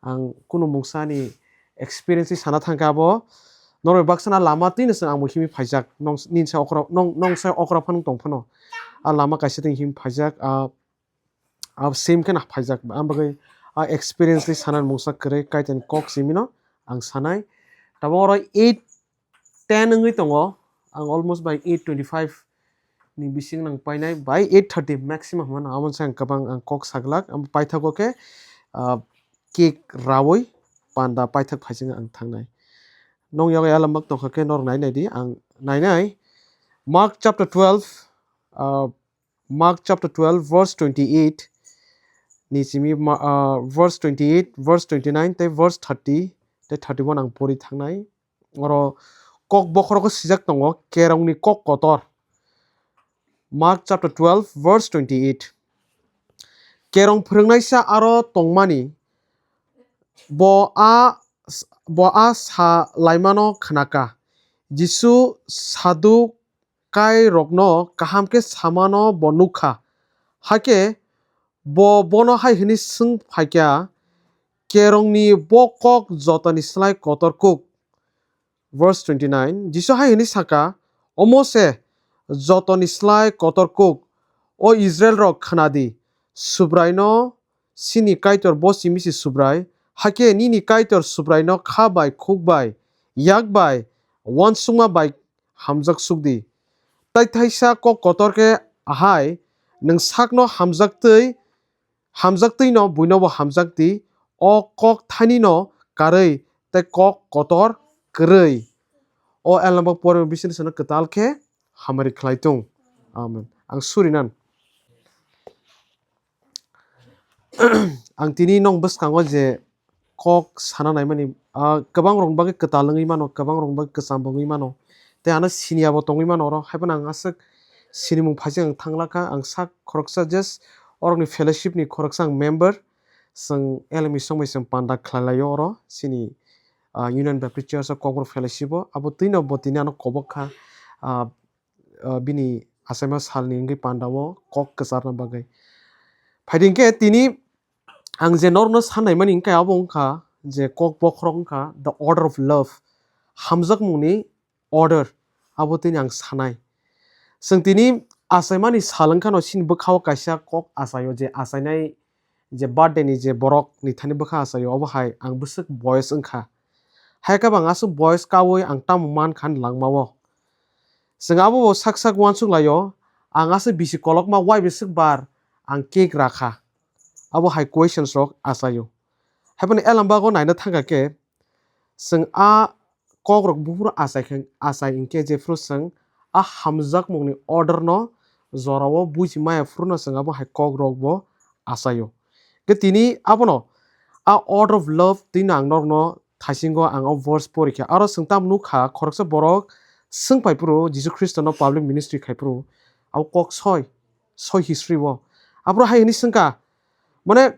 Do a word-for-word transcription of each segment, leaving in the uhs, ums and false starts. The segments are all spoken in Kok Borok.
Ang kunu mungsa ni experience wi sana thangkha abo. Norok bai baksa na lama twi no chwng ang bo himwi phaijak. Nong, nini sa okra, nong, nong sa okra phano tong phano. A lama kaisa twi himwi phaijak. A, a same khe na phaijak. Ang bagwi a experience twi sana mungsa kwrwi kaitor ni kok simi no ang sanai. Tabuk oro eight ten wngwi tongo. Ang almost by eight twenty five ni bising nang painai, by eight thirty maximum hwnmano, amo se ang kwbang ang kok saglak. Amo paithago khe, ah, cake rawi panda paithak phaising ang thangnai. Nong yago yalambak tongkha khe norok nai nai di, ang nainai. Mark chapter twelve, ah, Mark chapter twelve verse twenty eight ni simi ma-, ah, verse twenty eight, verse twenty nine tei verse thirty tei thirty one ang pori thangnai. Oro kok bokhorogo sijak tongo, Kerongni kok kotor. Mark chapter twelve verse twenty eight. Kerong phwrwngnaisa aro tongmani, bo a, bo a sa laimano khnaka. Jisu Sadukairokno kaham khe samano bo nukha. Hakhe bo bono hai hwnwi swng phaikha, "Kerongni bo kok jotoni slai kotor kuk?" Verse twenty nine, Jisu hai hwnwi saka, "Omo se jotoni slai kotor kuk, o Israilrok khna di, Subraino, chini Kaitor bo simi se Subrai, hakhe nini Kaitor Subraino kha bai, khuk bai, yak bai, uansukma bai hamjak suk di." Tai thaisa kok kotor khe ahai, nwng sakno hamjak twi, hamjak twi no buino bo hamjak di, o kok thani no karwi tei kok kotor kwrwi. O elnabak porma bising sano kwtal khe hamari khlai tung. Amen. Ang surinan. Ang tini nong bwskango je kok sana naimani, ah, kwbang rokni bagwi kwtal wngwi mano, kwbang rokni bagwi kwcham bo wngwi mano. Tei ano siniya bo tongwi mano oro, haiphano ang aswk sinimung phaising ang thanglakha, ang sak khoroksa just orokni fellowship ni khoroksa ang member, chwng L M E songbai chwng panda khlai laio oro, chini, ah, Union Baptist Church o Kokborok fellowship o, abo twino bo tini ano kobok kha, ah, ah, bini achaima salni wngwi panda o kok kwcharna bagwi. Phaidi hwnkhe tini ang je norokno sannaimani hwnkhe abo wngkha je kok bokhorok wngkha the order of love, hamjakmungni order, abo tini ang sanai. Chwng tini achaimani sal wngkhano chini bwkhao kaisa kok achaio je achainai je birthday ni je borok ni thani bwkha achaio obo hai ang bwswk boyos wngkha. Hai khe bo ang aswk boyos kaui ang tamo mankha langmao. Chwng abo bo sak sak uansuk laio, ang aswk bisi kolokma wai bwswk bar ang cake rakha. Abo hai questions rok achaio. Haiphano elambago naina thangkha khe, chwng a kokrok buphuru achai khe, achai hinkhe jephuru chwng a hamjakmungni order no jorao buji maya phuru no chwng abo hai kokrok bo achaio. Khe tini abono a order of love twino ang norokno thaisingo ang o verse porikha. Aro chwng tamo nukha, khoroksa borok swngpai phuru Jisu Khristono public ministry khai phuru abo kok soi, soi history o. Aphuru hai hwnwi swngkha, mane,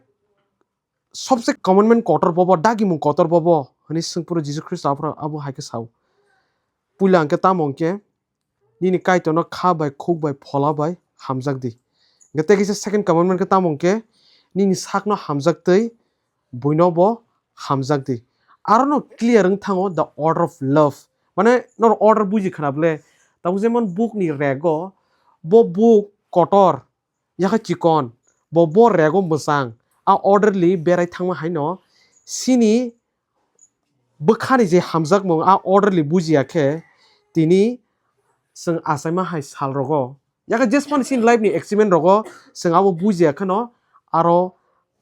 sobse commandment kotor bobo, dagimung kotor bobo hwnwi swng phuru Jisu Khristo aphuru abo hai khe sao. Puila hwnkhe tamo hwnkhe, "Nini Kaitorno kha bai, khuk bai, phola bai hamjak di." Hwnkhe tei kisa second commandment khe tamo hwnkhe, "Nini sakno hamjak twi buino bo hamjak di." Arono clear wng thango the order of love. Mane norok order buji khna ble. Tabuk jemon bukni rego, bo buk kotor, yakhe chikon, bo, bo rego mwchang, a orderly berai thangma haino chini bwkhani je hamjakmung a orderly bujiya khe tini chwng achaima hai sal rogo, yakhe jesmani chini life ni achievement rogo chwng abo bujiya kheno aro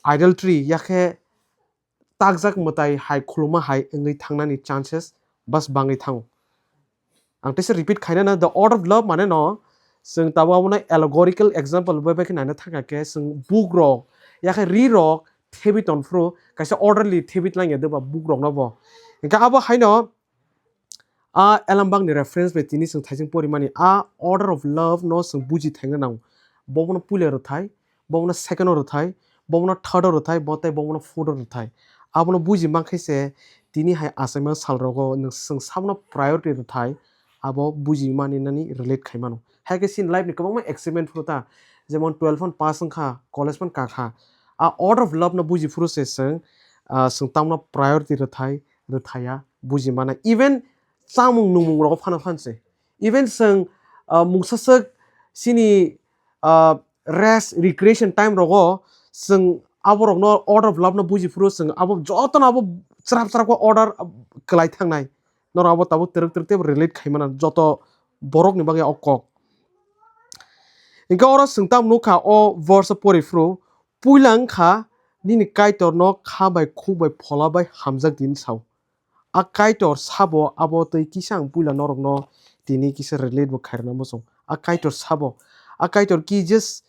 idolatry yakhe takjak mwtai hai khuluma hai wngwi thangnani chances bas bangwi thango. Ang teisa repeat khaina na, the order of love mane no, chwng tabuk abono allegorical example bai bai khe naina thangkha khe, chwng buk rok, yakhe ri rok thebi ton phuru, kaisa orderly thebi tlang ya deba buk rok no bo. Hwnkhe abo haino, a elambak ni reference bai tini chwng thaising porimani, a order of love no chwng buji thaina nango. Bo bono puila rwthai, bo bono second o rwthai, bo bono third o rwthai, bo tei bo bono fourth o rwthai. Abono buji mankhe se tini hai achaima sal rogo nwng chwng sabono priority rwthai, abo buji mani nani relate khai mano. Hai khe chini life ni kwbangma achievement phuru ta, jemon twelve phan pass wngkha, college phan kakha. A order of love no buji phuru se chwng ah, chwng tamno priority rwthai, rwthaiya, buji mano. Even chamung nungmung rogo phano phan se. Even chwng, ah, mungsaswk chini, ah, rest, recreation time rogo chwng aborokno order of love no buji phuru chwng abo jotono abo chwrap chwrap khe order, ah, kwlai thangnai. Norok abo tabuk twrwk twrwk teibo relate khai mano joto borokni bagwi o kok. Hinkhe oro chwng tamo nukha o verse o pori phuru, puila wngkha nini Kaitorno kha bai khuk bai phola bai hamjak di hwn sao. A Kaitor sabo abo tei kisa ang puila norokno tini kisa relate bo khairokna muchung. A Kaitor sabo, a Kaitor ki just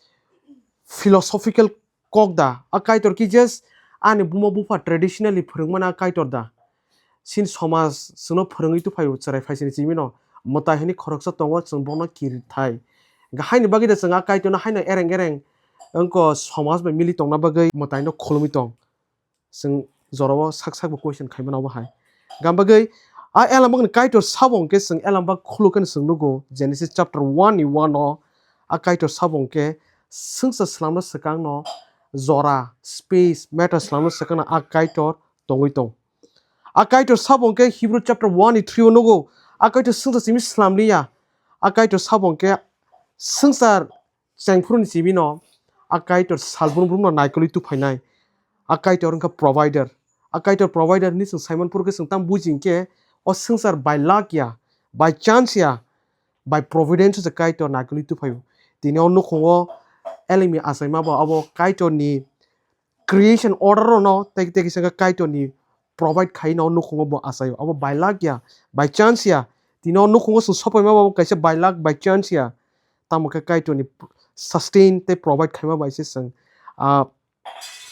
philosophical kok da, a Kaitor ki just ani buma bupha traditionally phwrwngmani a Kaitor da. Sin somaj chwngno phwrwngwi tuphaio chwrai phaisini chimino mwtai hwnwi khoroksa tongo chwng bono kirithai. Haini bagwi da chwng a Kaitorno haino ereng ereng wngkha somaj bai mili tongna bagwi mwtaino khulumwi tong. Chwng jorao sak sak bo question khaimano obo hai. Gam bagwi a elambakni Kaitor sabo hwnkhe chwng elambak khulukhe chwng nugo Genesis chapter one ni one o a Kaitor sabo hwnkhe swngchar swlamna swkangno jora, space, matter swlamna swkangno a Kaitor tongwi tong. A Kaitor sabo hwnkhe Hebrew chapter one ni three o nugo, a Kaitor swngchar simi swlamliya, a Kaitor sabo hwnkhe swngchar chengphuruni chibino a Kaitor salbrum brumno naikolwi tuphainai. A Kaitor wngkha provider. A Kaitor provider hinwi chwng saiman phuru khe chwng tamo buji hinkhe o swngchar by luck ya, by chance ya, by providence se Kaitor naikolwi tuphaio. Tini o nukhungo elimi achaima bo abo Kaitorni creation order no tei tei kisa khe Kaitor ni provide khai no nukhungo bo achaio. Abo by luck ya, by chance ya. Tini o nukhungo chwng sopaima bo kaisa by luck, by chance ya. Tamo khe Kaitor ni sustain tei provide khaima bai se chwng, ah,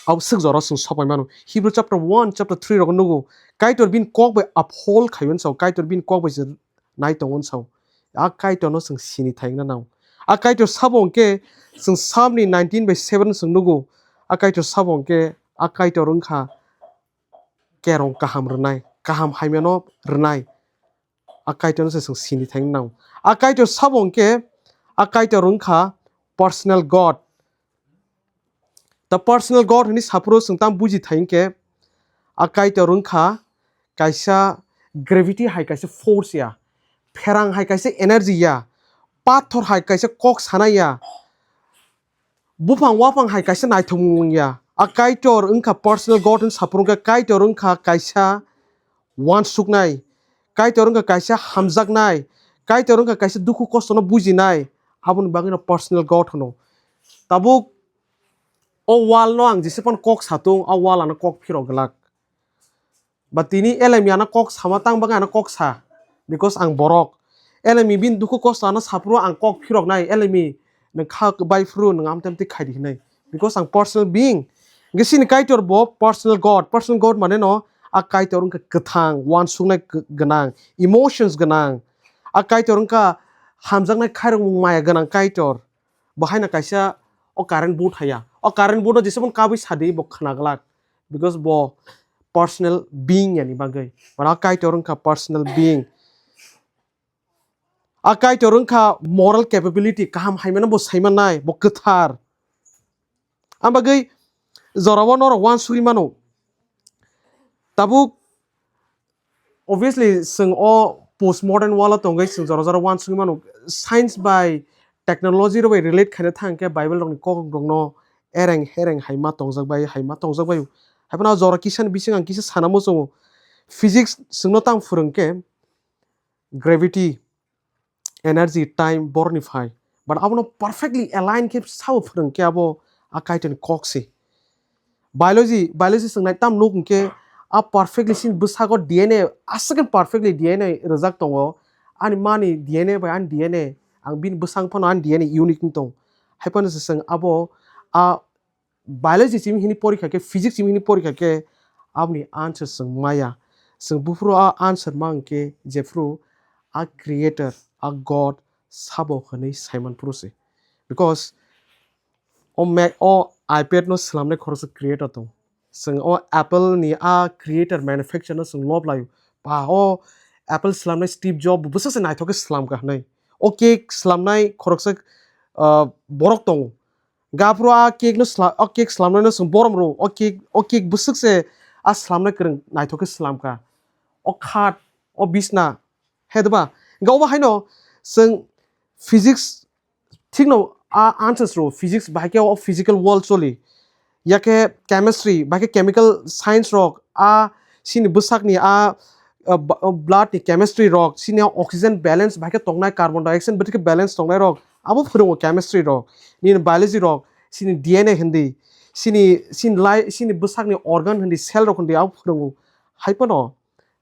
abo swk jora chwng sopai mano. Hebrew chapter one, chapter three rogo nugo. Kaitor bini kok bai uphold khai mano sao. Kaitor bini kok bai se nai tongo sao. A Kaitor no chwng sini thai wngna nang. A Kaitor sabo hwnkhe chwng Psalm ni nineteen by seven chwng nugo. A Kaitor sabo hwnkhe a Kaitor wngkha kerong kaham rwnai, kaham hamyano rwnai. A Kaitor no se chwng sini thai wngna nang. A Kaitor sabo hwnkhe a Kaitor wngkha personal God. The personal God hwnwi saphuru chwng tamo buji thai hwnkhe, a Kaitor wngkha kaisa gravity hai kaisa force ya, pherang hai kaisa energy ya, pathor hai kaisa kok sana ya, buphang waphang hai kaisa naithokmung ya. A Kaitor wngkha personal God hwnwi saphuru wngkha, Kaitor wngkha kaisa uansuknai, Kaitor wngkha kaisa hamjaknai, Kaitor wngkha kaisa dukhu kostono bujinai, aboni bagwino personal God hwno. Tabuk o wall no ang jesa phano kok satung, a wall ano kok phirok glak. Ba tini elemi ano kok sama tang bagwi ano kok sa, because ang borok. Elemi bini dukhu kosto ano saphuru ang kok phiroknai, elemi nwng kha bai phuru nwng amtwi amtwi khai di hinwi, because ang personal being. Hwnkhe chini Kaitor bo personal God, personal God mane no a Kaitor wngkha kwthang, uansuknai gwnang, emotions gwnang. A Kaitor wngkha hamjaknai khairokmung maya gwnang Kaitor. Bo haino kaisa o current board haya. O current board no jesa phano kabui sadi bo khwna glak. Because bo personal being yani bagwi. Mane a Kaitor wngkha personal being. A Kaitor wngkha moral capability, kaham haimano bo saimanai, bo kwthar. Ang bagwi jorao norok uansugwi mano. Tabuk obviously chwng o postmodern world o tongwi chwng jora jora uansugwi mano. Science bai technology rok bai relate khaina thang khe Bible rokni kok rokno ereng hereng hai ma tongjak bai, hai ma tongjak bai. Hai phano jora kisa ni bising ang kisa sana muchungo. Physics chwngno tang phwrwng khe gravity, energy, time borokni phai. But abono perfectly align khe sao phwrwng khe abo a Kaitorni kok se. Biology, biology chwng nai tam nuk hwnkhe a perfectly chini bwsago D N A, aswk khe perfectly D N A rwjak tongo. Ani mani D N A bai ani D N A, ang bini bwsang phano ani D N A unique wng tong. Hai phano se chwng abo a biology simi hini porikha khe, physics simi hini porikha khe, aboni answer chwng maya. Chwng buphuru a answer ma hwnkhe jephuru a creator, a God sabo hwnwi saiman phuru se. Because o Mac, o iPad no swlamnai khoroksa creator tong. Chwng o Apple ni a creator manufacture no chwng lob laio. Ba o Apple swlamnai Steve Jobs bo bwswk se naithok khe swlam kha hwnwi. O cake swlamnai khoroksa, ah, borok tongo. Gaphuru a cake no sla-, o cake swlamnai no chwng borom rw. O cake, o cake bwswk se a slamnai kwrwng naithok khe slamkha. O khat, o bisna, he diba? Hwnkhe obo haino chwng physics, thikno a answers rw physics bahai khe o physical world choli. Yakhe chemistry, bahai khe chemical science rok, a chini bwsakni a, a, b-, a blood ni chemistry rok, chini oxygen balance bahai khe tongnai, carbon dioxide bahai khe balance tongnai rok, abo phwrwngo chemistry rok, nini biology rok, chini D N A hindi, chini, chini lai, chini bwsakni organ hindi, cell rok hindi, abo phwrwngo. Hai phano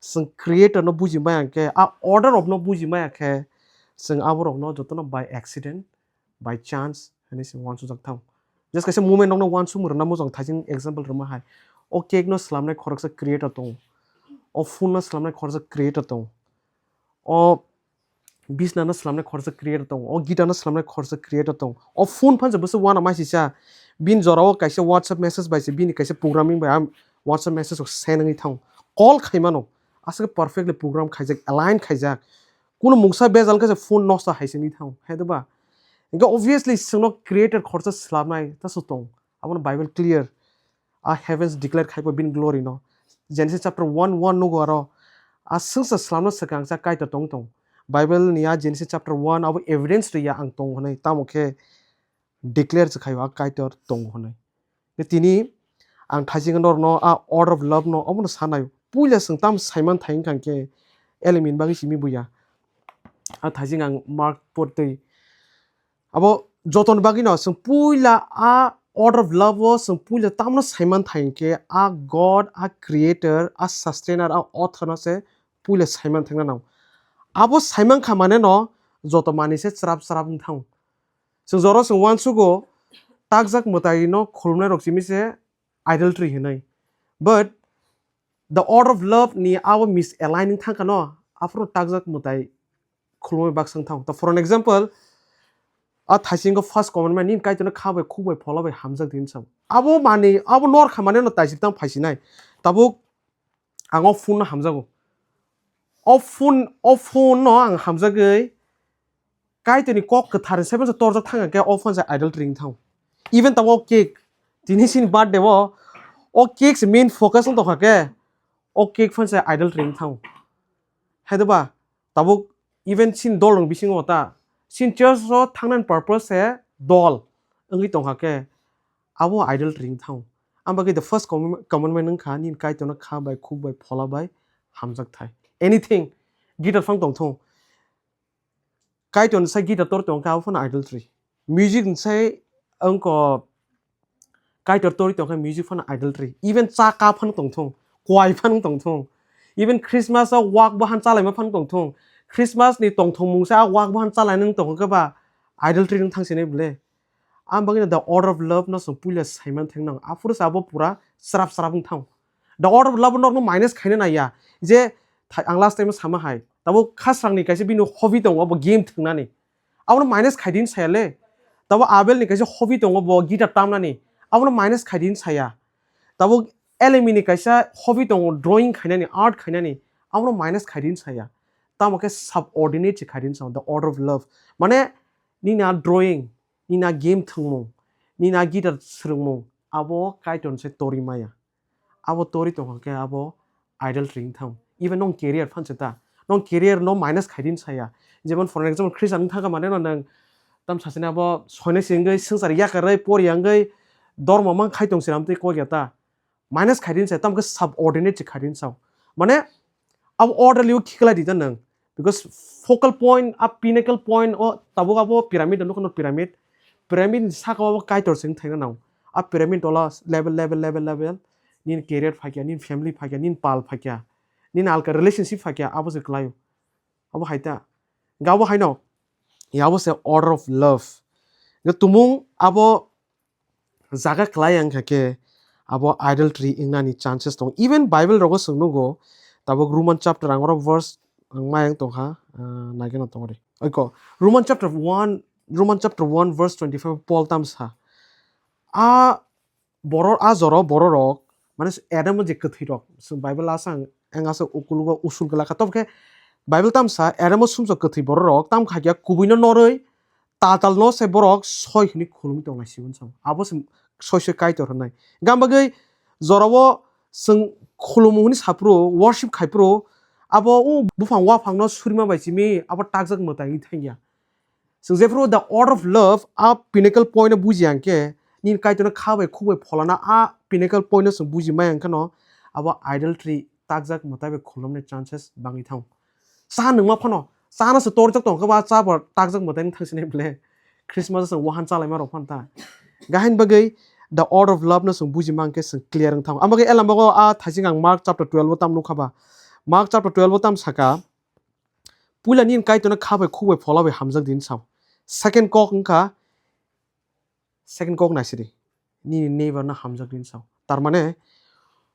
chwng creator no buji maya khe, a order of no buji maya khe, chwng aborokno jotono by accident, by chance hinwi se uansukjak thang. Just kaisa moment rokno uansukmung rwna mojang thaising example rwma hai. O cake no slamnai khoroksa creator tongo. O phone no slamnai khoroksa creator tongo. O bisna no slamnai khoroksa creator tongo. O guitar no slamnai khoroksa creator tongo. O phone phan se bwswk uanama sisa. Bini jorao kaisa WhatsApp message bai se bini kaisa programming bai a WhatsApp message rok send wngwi thango. Call khaimano. Aswk perfectly program khaijak, align khaijak. Kuno mungsa bejal khe se phone nosto hai se wngwi thango. Hai diba? Hwnkhe obviously chwngno creator khoroksa slamnai ta se tongo. Abono Bible clear. A heavens declare khaibo bini glory no. Genesis chapter one one nugo aro. A swngsa slamno swkang cha Kaitor tong tong. Bible ni a Genesis chapter one abo evidence riya ang tong hwnwi. Tamo khe declare se khaio a Kaitor tong hwnwi. Tini ang thaising norno a order of love no obono sanai. Puila chwng tam saiman thai wngkha khe Elimin bagwi simi buya. A thaising ang Mark portwi. Abo jotoni bagwi no chwng puila a order of love o chwng puila tamno saiman thai khe a God, a creator, a sustainer, a author no se puila saiman thangna nang. Abo saiman kha mane no joto manwi se chwrap chwrap wng thang. Chwng jora chwng uansugo takjak mwtai no khulumnai rok simi se idolatry hinwi. But the order of love ni abo misalign wng thang kha no, aphuru takjak mwtai khulumwi baksa wng thang. To for an example, a thaisingo first commandment nini Kaitorno kha bai, khuk bai, phola bai hamjak di hinwi sa. Abo mani, abo nor kha mane no taisik tang phaisinai. Tabuk ang o phone no hamjago. O phone, o phone no ang hamjagwi Kaitorni kok kwthar ni saimansa torjak thang khe o phone se idolatry wng thang. Even tabuk o cake, tini sini birthday o, o cake se main focus wng tongkha khe, o cake phone se idolatry wng thang. Hai diba? Tabuk even sini dol rok bisingo ta, sini church o thangnani purpose se dol wngwi tongkha khe, abo idolatry wng thang. Ang bagwi the first commandment, commandment wngkha, nini Kaitorno kha bai, khuk bai, phola bai hamjak thai. Anything, guitar phang tong thung. Kaitorni sai guitar tor tong khe abo phano idolatry. Music ni sai wngkha Kaitor tori tong khe music phano idolatry. Even cha ka phano tong thung, kwai phano tong thung. Even Christmas o wak bahan chalaima phano tong thung. Christmas ni tong thung mungsa a wak bahan chalainani tong khe ba idolatry wng thang sinai bole. Ang bagwi no the order of love no chwng puila saiman thang nang. Aphuru se abo pura srap srap wng thang. The order of love no minus khaina naiya. Je thai-, ang last time o sama hai. Tabuk khasrang ni kaisa bini hobby tongo, bo game thwngnani. Abono minus khai din saya le. Tabo Abel ni kaisa hobby tongo, bo guitar tamnani. Abono minus khai din saya. Tabo Elemi ni kaisa hobby tongo, drawing khainani, art khainani. Abono minus khai din saya. Tamo khe subordinate se khai din sa, the order of love. Mane, nini a drawing, nini a game thwngmung, nini a guitar swrwngmung, abo Kaitor se tori maya. Abo tori tongkha khe abo idolatry wng thang. Even nong career phan se ta. Nong career no minus khai din saya. Jemon for example, Christian wng thang kha mane no nang tam sasini abo soinai se wngwi swngchar yakarwi por ya wngwi dormo mang khai tong se ram twi kok ya ta. Minus khai din saya, tamo khe subordinate se khai din sao. Mane abo orderly o khiklai di ta nang. Because focal point, a pinnacle point o tabuk abo pyramid, nukha no pyramid. Pyramid ni saka o abo Kaitor se wng thangna nang. A pyramid tola level, level, level, level. Nini career phaikya, nini family phaikya, nini pal phaikya, nini alka relationship phaikya, abo se kwlaio. Abo hai ta. Ga abo haino. Ya abo se order of love. Ga tumung abo jaga kwlai wngkha khe abo idolatry wngnani chances tongo. Even Bible rogo chwng nugo, tabuk Roman chapter ang oro verse ang mayang tongkha, ah, naigeno tongori. Oiko, Roman chapter one, Roman chapter one verse twenty-five Paul tamsa. A borok, a joro bororok, mane Adam je kwthwi rok, chwng Bible asa ang, ang asa ukulugo usul glakha. Tobokhe Bible tamsa Adam o sumsok kwthwi bororok tam khaikya kubuino norwi, tatal no se borok soi hwnwi khulumwi tongnai sigon sao. Abo se soi soi Kaitor hwnwi. Gam bagwi jorao chwng khulumu hwnwi saphuru, worship khaiphuru, abo o buphang waphangno surima bai simi abo takjak mwtai wngwi thangya. Chwng jephuru the order of love a pinnacle point no bujiya hwnkhe, nini Kaitorno kha bai khuk bai pholana a pinnacle point no chwng buji maya hwnkhe no abo idolatry takjak mwtai bai khulumni chances bangwi thango. Cha nungma phano, cha no se torjak tong khe ba cha bo takjak mwtai wng thangsinai ble. Christmas o chwng wahan chalaima rok phano ta. Gahaini bagwi the order of love no chwng buji mang khe chwng clear wng thango. Amo khe elam bago a thaising ang Mark chapter twelve o tam nukha ba. Mark chapter twelve o tam saka, puila nini Kaitorno kha bai khuk bai phola bai hamjak di hwn sao. Second kok wngkha, second kok naisidi, nini neighbor no hamjak di hwn sao. Tar mane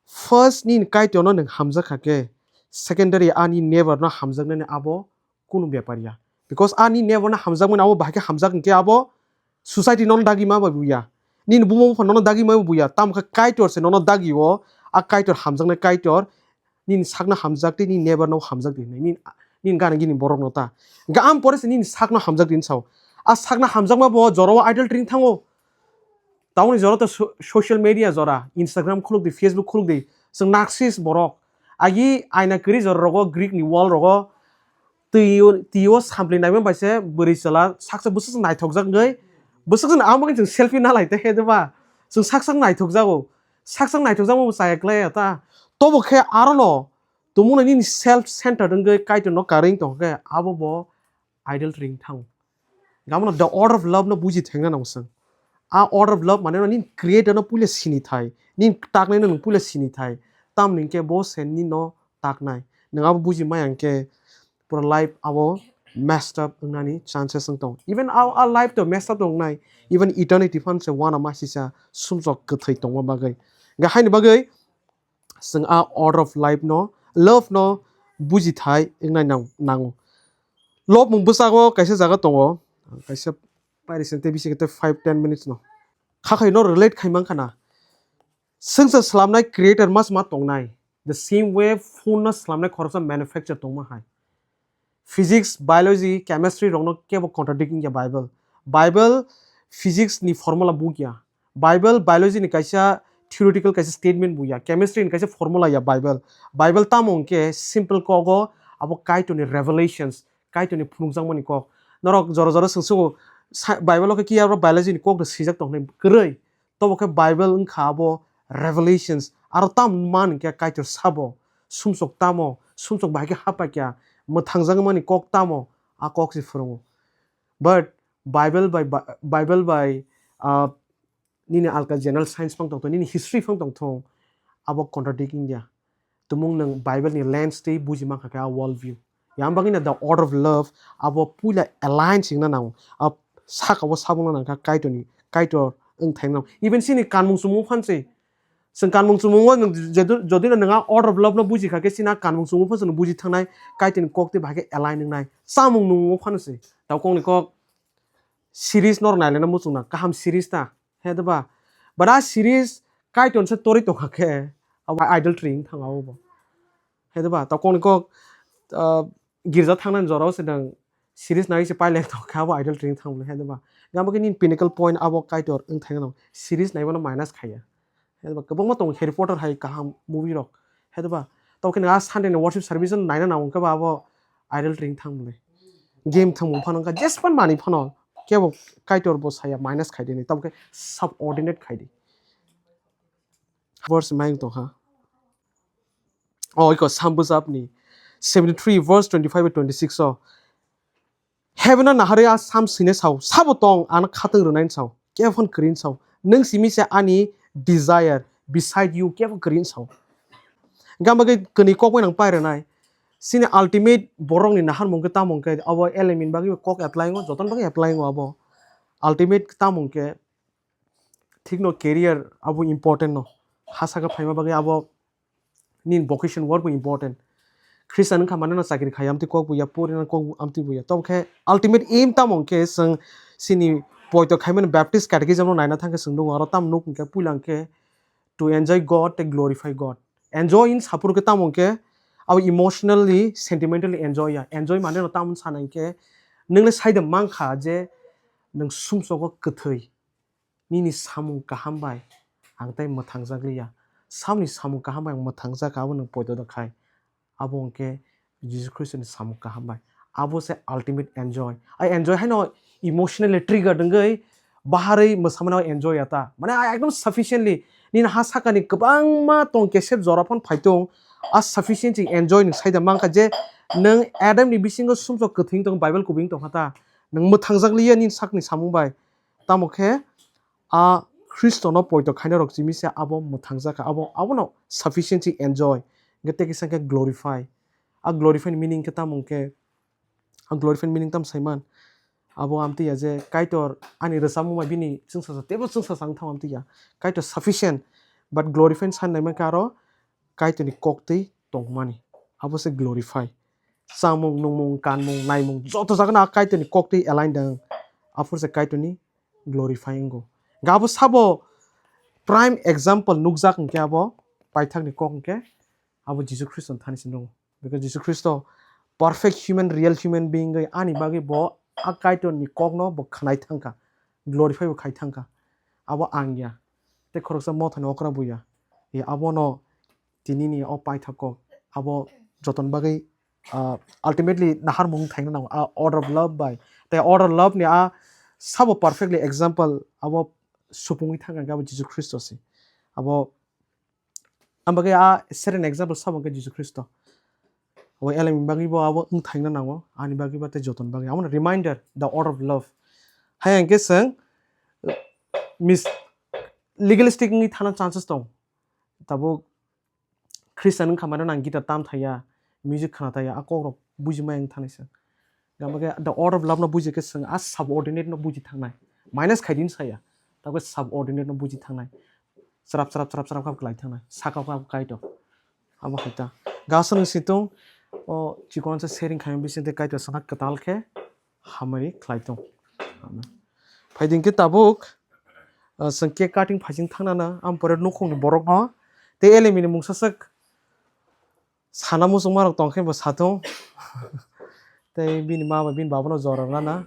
first nini Kaitorno nwng hamjak kha khe, secondary a nini neighbor no hamjaknani abo kunu bepar ya. Because a nini neighbor no hamjakmani abo bahai khe hamjak hwnkhe abo society nono dagi ma bai buya. Nini buma bupha nono dagi ma bai buya. Tamo khe Kaitor se nono dagi o, a Kaitor hamjaknai Kaitor, nini sakno hamjak tei nini neighbor no hamjak di hwnwi. Nini, nini gana gini borok no ta. Hwnkhe am pore se nini sakno hamjak di hwn sao. A sakno hamjakma bo jorao idolatry wng thango. Tamoni jora to so-, social media jora, Instagram khuluk di, Facebook khuluk di, chwng naksis borok. Agi aina kwrwi jora rogo, Greek ni wall rogo, twi, twi o sampli naima bai se bwrwi chwla saksa bwswk naithokjak wngwi, bwswk chwng amo khe chwng selfie nalai te khe de ba, chwng saksa naithokjago, saksa naithokjakma bo chaya klai ya ta. Tobo khe aro no tumung nini self centered wngwi Kaitor no karwi tong khe abo bo idolatry wng thango. Gamo no the order of love no buji thengna nang swng. A order of love mane no nini creator no puila sini thai, nini taknai no nwng puila sini thai. Tamni hwnkhe bo se nini no taknai. Nwng abo buji maya hwnkhe pura life abo messed up wngnani chances wng tongo. Even a, a life to messed up wngnai, even eternity phan se uanama sisa sumsok kwthwi tongma bagwi. Hwnkhe haini bagwi chwng a order of life no, love no buji thai wngnai nang-, nango. Love mung bwsago kaisa jaga tongo, kaisa pairi sente bisi kete five ten minutes no. Khakhai no relate khai mang khana. Swngchar slamnai creator mas ma tongnai. The same way phone no slamnai khoroksa manufacture tongma hai. Physics, biology, chemistry rokno kebo contradict wngya Bible. Bible physics ni formula bukya. Bible biology ni kaisa theoretical kaisa statement buya. Chemistry ni kaisa formula ya Bible. Bible tamo hwnkhe simple kogo abo Kaitor ni revelations, Kaitor ni phunukjakmani kok. Norok jora jora swngsugo sa-, Bible o khe kiya oro biology ni kok da swijak tong hinwi kwrwi. Tobo khe Bible wngkha abo revelations. Aro tamo man hwnkhe Kaitor sabo. Sumsok tamo, sumsok bahai khe hapakya, mwthangjagmani kok tamo, a kok se phwrwngo. But Bible bai, Bi-, Bible bai, ah, nini alka general science phang tongthung, nini history phang tongthung, abo contradict wngya. Tumung nwng Bible ni lens twi buji mankha khe a world view. Yang bagwi no the order of love abo puila align singna nango. A saka o sabungna nangkha Kaitorni, Kaitor wng thangna. Even chini kanmung chumung phan se. Chwng kanmung chumung o nwng jedu-, jodi no nwng a order of love no buji kha khe chini a kanmung chumung phan se nwng buji thangnai, Kaitorni kok tei bahai khe align wngnai. Chamung nung o phano se. Tau kok ni kok series nor nailena muchung na kaham series ta. He de ba? But a series Kaitor se tori tongkha khe abo idolatry wng thang abo bo. He de ba? Tau kok ni kok, ah, girja thangnani jorao se nwng series nai se paileng tong kha abo idolatry wng thang bole, he de ba? Gamo khe nini pinnacle point abo Kaitor wng thang no. Series naimano minus khaiya. He de ba? Kwbangma tongo Harry Potter hai kaham movie rok. He de ba? Tau khe nwng a Sunday ni worship service no naina nango khe ba abo idolatry wng thang bole. Game thangmung phano wngkha, jespan manwi phano kebo Kaitor bo saya minus khai di ni, tamo khe subordinate khai di. Verse mai wng tongkha. Oh, iko Sam bwsapni seventy-three verse twenty-five bai twenty-six o. Heaven o naharwi a Sam swina sao, sabo tong ano khatwng rwnai sao, kebo phano kwrwi sao. Nwng simi se ani desire beside you, kebo kwrwi sao. Gama khe kwnwi kok bai nang pai rwnai. Sini ultimate borok ni naharmung khe tamo hwnkhe abo element bagwi kok apply wngo, jotono bagwi apply wngo abo. Ultimate tamo hwnkhe thik no career abo important no. Ha saka phaima bagwi abo nini vocation work bo important. Christian wngkha mane no chakri khai amtwi kok buya, pori no kok amtwi buya. Tamo khe ultimate aim tamo hwnkhe chwng sini poito khaimani Baptist catechism no naina thangkhe chwng nukgo aro tamo nuk hwnkhe puila hwnkhe to enjoy God tei glorify God. Enjoy in saphuru khe tamo hwnkhe abo emotionally, sentimentally enjoy ya. Enjoy mane no tamo sana hwnkhe nwng le saida mankha je nwng sumsogo kwthwi. Nini samung kaham bai ang tei mwthangjak liya. samni samung kaham bai ang mwthangjak, abo nwng poito da khai. Abo hwnkhe Jisu Khristoni samung kaham bai. Abo se ultimate enjoy. A enjoy haino emotionally triggered wngwi baharwi mwsamano enjoy ya ta. Mane a ekdom sufficiently nini ha sakani kwbangma tong kesep jora phano phai tong, a sufficient se enjoy nwng saida mankha je nwng Adam ni bisingo sumsok kwthwing tong, Bible kubui tong kha ta. Nwng mwthangjak liya nini sakni samung bai. Tamo khe a Khristono poito khainai rok simi se abo mwthangjak kha, abo, abono sufficiency enjoy. Hwnkhe tei kisa khe glorify. A glorify ni meaning khe tamo hwnkhe, a glorify ni meaning tamo saiman? Abo amtwi ya je Kaitor ani rwchapmung bai bini chwngsacha teibo chwngsacha wng thang amtwi ya. Kaitor sufficient, but glorify ni san nai mankhe aro Kaitorni koktwi tongmani. Abo se glorify. Chamung, nungmung, kanmung, naimung joto jagano a Kaitorni koktwi align dang. Aphuru se Kaitorni glorify wngo. Ga abo sabo prime example nukjak hwnkhe abo paithakni kok hwnkhe abo Jisu Khristo thani se nungo. Because Jisu Khristo perfect human, real human being wi ani bagwi bo a Kaitorni kokno bo khwnai thangkha, glorify bo khai thangkha. Abo ang ya, tei khoroksa mothani okra bo ya. E abono tinini o paithak kok abo joton bagwi, ah, ultimately naharmung thaina nango, ah, order of love bai. Tei order of love ni a sabo perfectly example abo supungwi thangkha hwnkhe abo Jisu Khristo se. Abo Ang bagwi a certain example sabo hwnkhe Jisu Khristo. O elemni bagwi bo abo wng thaina nango, ani bagwi ba tei joton bagwi. Amo reminder, the order of love. Hai hwnkhe chwng mis-, legalistic wngwi thana chances tong. Tabuk Christian wngkha mano nang guitar tam thaya, music khna thaya, a kok rok buji maya wng thani se. Gama khe the order of love no buji khe chwng a subordinate no buji thangnai. Minus khai din saya. Tabuk subordinate no buji thangnai. Chwrap, chwrap, chwrap, chwrap kha klai thangnai. Saka kha Kaitor. Abo hai ta. Gasa no situng o chikon sa sharing khai bising te Kaitor sana kwtal khe hamari khlai tong. Phai din khe tabuk, ah, chwng cake cutting phaising thangna na. Am pore nukhung ni borok no. Te elemini mungsa sak sana muchungmarok tongkhe bo sathung. Tei bini ma bai bini baba no jora rwna na.